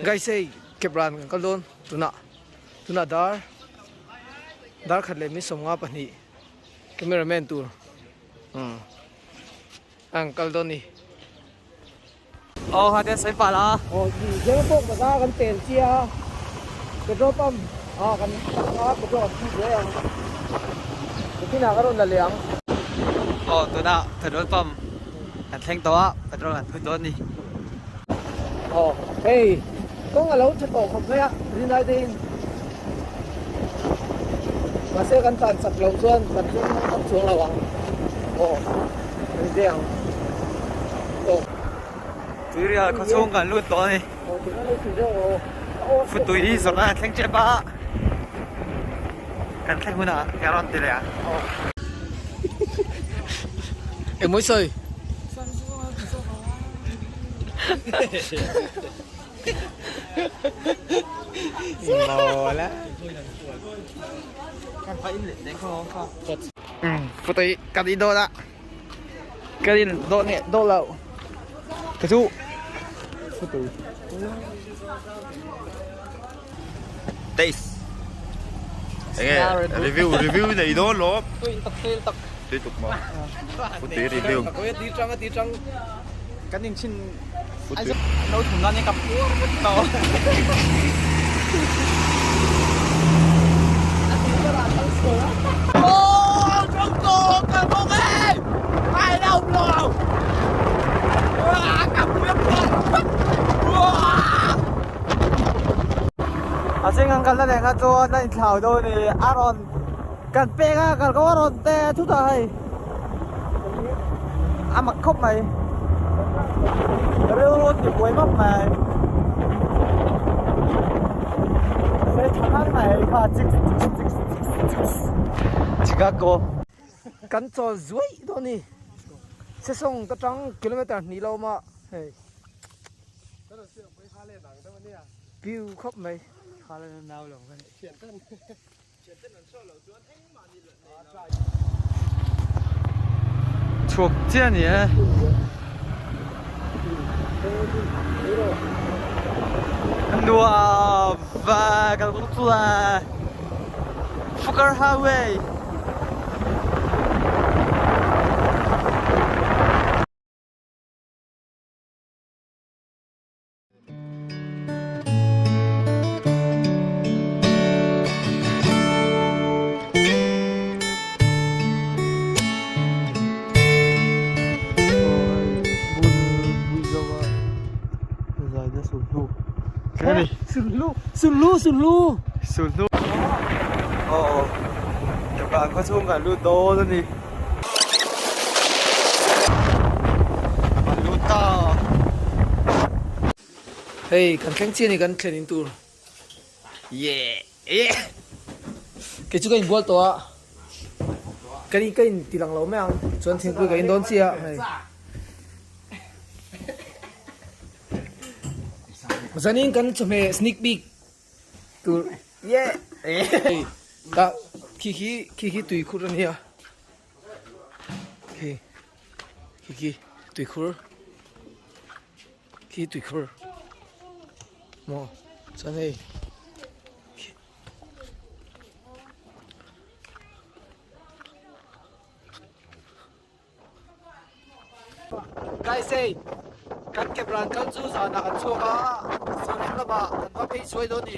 Guys hei kep ran kan kal dawn tunah tunah dar dar khat leh min 52 camera man tur umm an kal dawn ni. Aw ha te sawi pah la. Aw Zema pawh bazar kan tel chiah a petrol pump ah kan tang a petrol kan phut zuai ang nitin ah ka rawn la leh ang. Aw tunah petrol pump kan thleng tawh a petrol kan phut dawn a ni. Aw hei kawng a lo tha tawh khawp mai a rinai te in mahse kan tlan chak loh chuan kan thleng ngam chuang lo ang aw kan zeh ang aw. Tuirial khaw chhung kan lut tawh a ni. Futui hi zawrh a thleng tep a, kan thleng hunah ka rawn ti leh ang. Engmawi sawi? Futui kan in dawn a. Ka rin dawh nge dawh loh ka chu Taste. Enge review review nei dawn lo. Tui tak tui tak. Tui tuk maw. Tui review. Ti tang ti tang. Kan in chin no thum nan ka pur to. A cheng an kalna nen kha chuan a inthlau dawn a ni a rawn kan pek a kal kawng a rawn te thut a hei a mak khawp mai rilru a ti buai map mai se tha ngang mai kha chik chik chik chik Chicago. Kan chawl zuai dawn a ni. Sesawng ka tang kilometer hnih lo awm a hei. Piu khawp mai. Chhuak chiah a ni e. Nuam va kal kawng chu a Fukar Highway. Sulhnu sulhnu sulhnu sulhnu aw ka khaw chhung kan lut dawn a ni. Hei kan thleng chian hi kan thlen in tur yeah yeah kei chu ka inbual tawh a ka in ka in ti lang lo mai ang chuan thingpui ka in dawn chiah hei zanin kan chawhmeh sneak peek tur yeah ta khi khi khi khi tui khur a nia. Khi khi khi tuikhur khi tuikhur maw chuan hei Guys hei kan ke ran kal chu zanah kan chhuak a sawn lamah kan va phei suai dawn a ni.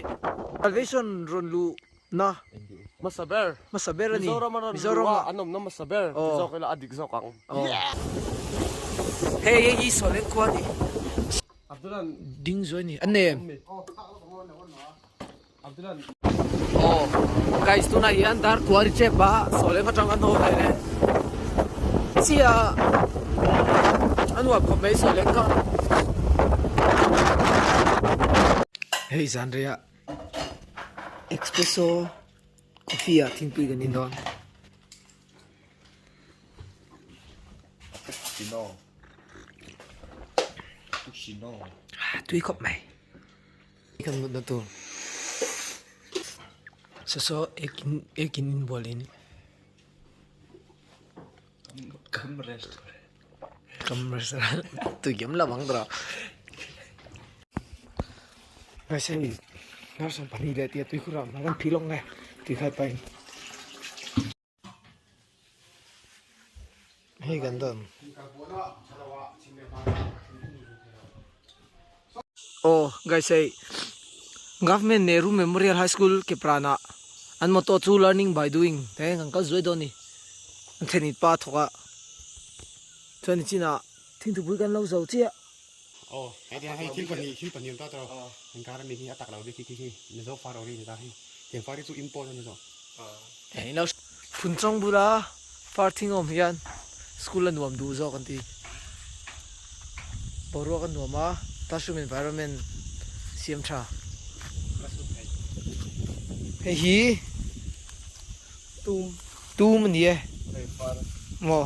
Salvation rawn luh Na. Hmasa ber. Hmasa ber a ni. Mizoram a rawn luh a, an awmna hmasa ber ti zawk ila a dik zawk ang. Hei hei hi Sawleng khua a ni. Abdulan. Ding zuai a ni. An nei em? Abdulan. Aw guys tunah hian dar kuari chep a Sawleng atang an haw ve leh chiah a nuam khawp mai Sawleng kha. Hei zan reiah. Expresso coffee ah thingpui kan in dawn. Tui khawp mai. Kan mutna tur. Saw saw ekin ekin in bual in. Kam restaurant. Kam restaurant. Tui lam lam ang tawh. Guys hei dar 12 leh tia tuikhur ah hmai kan phih lawk nge tui khai pahin hei kan dawn aw guys hei government Nehru Memorial High School Kepran ah an motto chu learning by doing te kan kal zuai dawn a ni an thlen it pa a thawk a chuan nichinah thingthupui kan lo zo chiah. Aw, hei tiang hei thil pahnih thil pahnih awm ta tawh inkar ami hi a tak lo bik hi khi khi Mizo far ori ni ta hei tiang far hi chu import a ni zawh. Phunchawng bula far thing awm hian school a nuam duh zawk an ti. Boruak a nuam a, classroom environment siam tha. Hei hi tum a ni e maw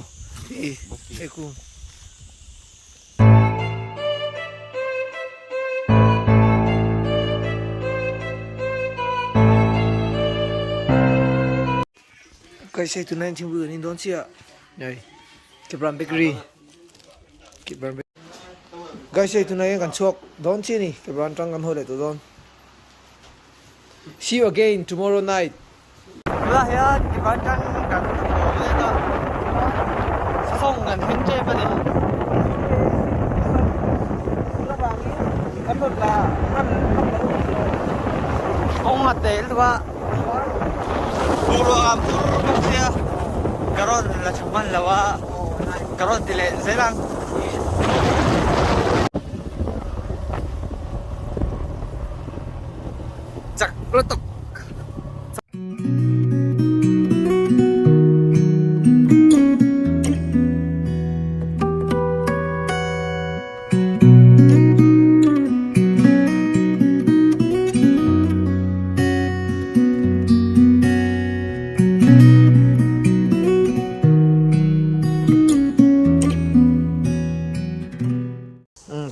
hei hei kung. Guys hei tunah hian thingpui kan in dawn chiah hei Kepran bakery Kepran guys hei tunah hian kan chhuak dawn chiah a ni Kepran atang kan haw leh tawh dawn see you again tomorrow night. Tunah hian Kepran atang kan haw mek a sawng kan thleng tep a ni. Kawng a tel duh a. Boruak ah phur bawk sia ka rawn la tha hman lo a ka rawn ti leh zel ang. Chak lutuk.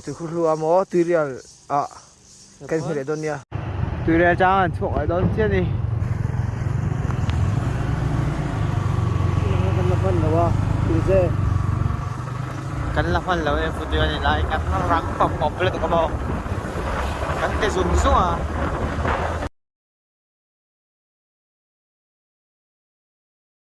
Tuikhur hlu a maw tuirial ah kan hmu leh dawn nia. Tuirial chang an chhuak leh dawn chiah a ni. Kan la hman lo a tui che. Kan la hman lo e football a ni lai kan rang pawp pawp lutuk a maw kan ti zung zung a.